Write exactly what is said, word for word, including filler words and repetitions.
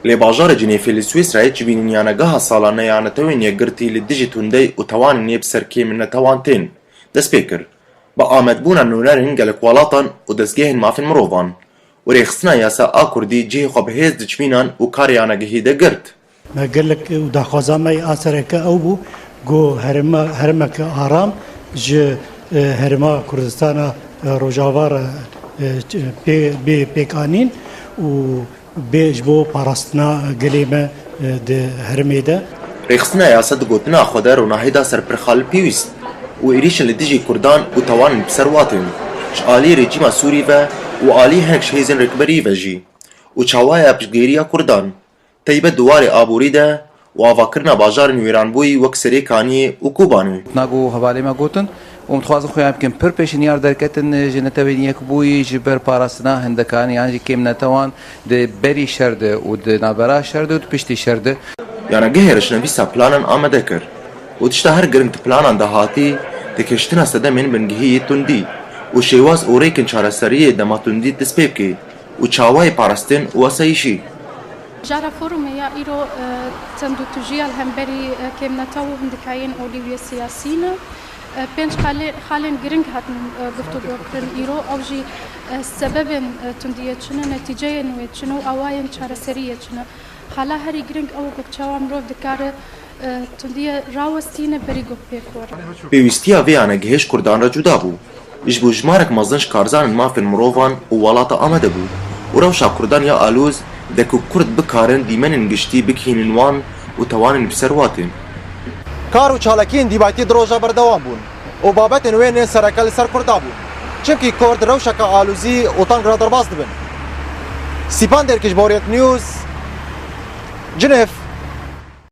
Lê bajarê Cinêfê li Swîsrayê çi bînîn yanegeha salane ya Netewên Yekgirtî li dijî tundeyî û tewanên yê bi ser kêm netewan tên dest pê kir. Bi amedbûna nûnerên gelek welatan û dezgehên mafên mirovan û rêxistina yasa a kurdî cihê xwe bi hêz di çimînan û karê yanegehî de girt. Me gelek û daxwaza me yê a sereke ew bû ku herêma, herêmeke aram ji, e, herêma Kurdistana, e, Rojava re, e, pê, bê pêkanîn û bê ji bo parastina gelê me, e, di herêmê de. Rêxistina yasa di gotina xwe de ronahî da ser pirxa li pêwîst û êrîşên li dijî kurdan û tewanên bi ser wa tên ji aliyê rejîma Sûrî ve û alî hinek ji hêzên rêkberî ve jî û çawaya piştgiriya kurdan, teybet di warê aborî de û avakirina bajarên wêranbûyî wek Serê Kaniyê û Kobanê. Nago hevalê me gotin û em dixwazin xuya bikin. Pir pêşinyar derketin ji Netewên Yekbûyî ji ber parastina hindikaniyan jî kêm netewan di berî şer de û di navbera şer de û di piştî şer de. Yanegehê rişnivîsa planan amade kir û tişta her giring di planan de hatî, têkiştina sedemên bingehî yê tundî û şêwaz û rêkên çareseriyê dema tundî dest pê bike û çawayê parastin û asayîşî. Jara forumê ya îro, e, çend û tujiya li hemberî, e, kêmneta û hindikayên olî wê siyasî ne. E, pênc xalê-, xalên giring hatin, e, guftûgo kirin îro. Ew jî, e, sebebên, e, tundiyê çi ne, netîceyên wê çi ne û awayên çareseriyê çi ne. Xala herî giring ew e ku çawa mirov dikare, e, tundiyê rawestîne berî ku pêk were. Pêwîstiya vê yanegehê ji kurdan re cuda bû. Ji bo jimarek mezin ji karzanên mafên mirovan û welata amade bû û rewşa kurdan ya alûz de ku kurd bikarin dîmenên giştî bigihînin wan û tewanên bi ser wa tên. Kar û çalakiyên dîbatî di roja berdewam bûn û babetên wê nên sereke li ser kurda bûn. Çimkî kurd rewşeke alûzî û teng re derbas dibin. Sîpan Dêrkiş, Boriyet News, Cinêv.